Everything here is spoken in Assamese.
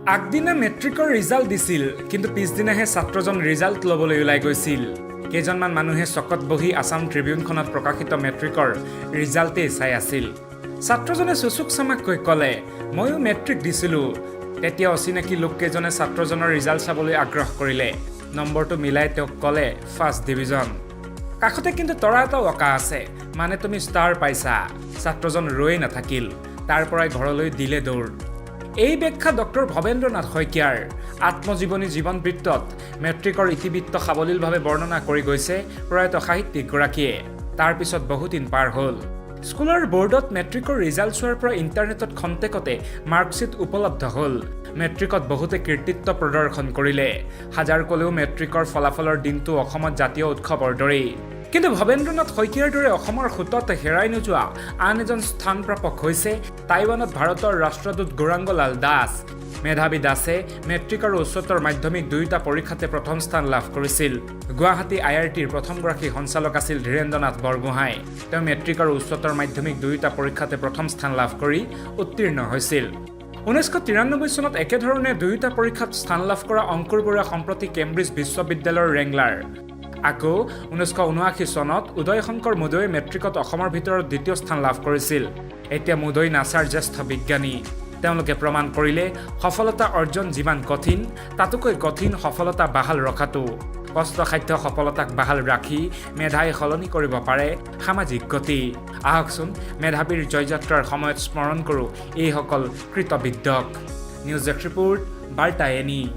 আগদিনা মেট্ৰিকৰ ৰিজাল্ট দিছিল, কিন্তু পিছদিনাহে ছাত্ৰজন ৰিজাল্ট ল'বলৈ ওলাই গৈছিল। কেইজনমান মানুহে চকত বহি আছাম ট্ৰিবিউনখনত প্ৰকাশিত মেট্ৰিকৰ ৰিজাল্টেই চাই আছিল। ছাত্ৰজনে চুচুক চামাককৈ ক'লে, "ময়ো মেট্ৰিক দিছিলোঁ।" তেতিয়া অচিনাকি লোককেইজনে ছাত্ৰজনৰ ৰিজাল্ট চাবলৈ আগ্ৰহ কৰিলে। নম্বৰটো মিলাই তেওঁক ক'লে, "ফাৰ্ষ্ট ডিভিজন। কাষতে কিন্তু তৰা এটাও অঁকা আছে, মানে তুমি ষ্টাৰ পাইছা।" ছাত্ৰজন ৰৈয়ে নাথাকিল, তাৰ পৰাই ঘৰলৈ দিলে দৌৰ। এই ব্যাখ্যা ডক্টৰ ভৱেন্দ্ৰনাথ শইকীয়াৰ। আত্মজীৱনী জীৱন বৃত্তত মেট্ৰিকৰ ইতিবৃত্ত সাৱলীলভাৱে বৰ্ণনা কৰি গৈছে প্ৰয়াত সাহিত্যিকগৰাকীয়ে। তাৰ পিছত বহুদিন পাৰ হ'ল। স্কুলৰ বৰ্ডত মেট্ৰিকৰ ৰিজাল্ট চোৱাৰ পৰা ইণ্টাৰনেটত খন্তেকতে মাৰ্কশ্বিট উপলব্ধ হ'ল। মেট্ৰিকত বহুতে কৃতিত্ব প্ৰদৰ্শন কৰিলে। হাজাৰ ক'লেও মেট্ৰিকৰ ফলাফলৰ দিনটো অসমত জাতীয় উৎসৱৰ দৰেই। কিন্তু ভৱেন্দ্ৰনাথ শইকীয়াৰ দৰে অসমৰ সোঁতত হেৰাই নোযোৱা আন এজন স্থানপ্ৰাপক হৈছে টাইৱানত ভাৰতৰ ৰাষ্ট্ৰদূত গৌৰাংগলাল দাস। মেধাৱী দাসে মেট্ৰিক আৰু উচ্চতৰ মাধ্যমিক দুয়োটা পৰীক্ষাতে প্ৰথম স্থান লাভ কৰিছিল। গুৱাহাটী আই আই টিৰ প্ৰথমগৰাকী সঞ্চালক আছিল ধীৰেন্দ্ৰনাথ বৰগোহাঁই। তেওঁ মেট্ৰিক আৰু উচ্চতৰ মাধ্যমিক দুয়োটা পৰীক্ষাতে প্ৰথম স্থান লাভ কৰি উত্তীৰ্ণ হৈছিল। 1993 চনত একেধৰণে দুয়োটা পৰীক্ষাত স্থান লাভ কৰা অংকুৰ বৰুৱা সম্প্ৰতি কেম্ব্ৰিজ বিশ্ববিদ্যালয়ৰ ৰেংলাৰ। আকৌ 1979 চনত উদয় শংকৰ মুদৈয়ে মেট্ৰিকত অসমৰ ভিতৰত দ্বিতীয় স্থান লাভ কৰিছিল। এতিয়া মুদৈ নাছাৰ জ্যেষ্ঠ বিজ্ঞানী। তেওঁলোকে প্ৰমাণ কৰিলে, সফলতা অৰ্জন যিমান কঠিন, তাতোকৈ কঠিন সফলতা বাহাল ৰখাটো। কষ্টসাধ্য সফলতাক বাহাল ৰাখি মেধাই সলনি কৰিব পাৰে সামাজিক গতি। আহকচোন, মেধাৱীৰ জয়যাত্ৰাৰ সময়ত স্মৰণ কৰোঁ এইসকল কৃতবিদ্যক। নিউজ ডেস্ক ৰিপৰ্ট, বাৰ্তা এনি।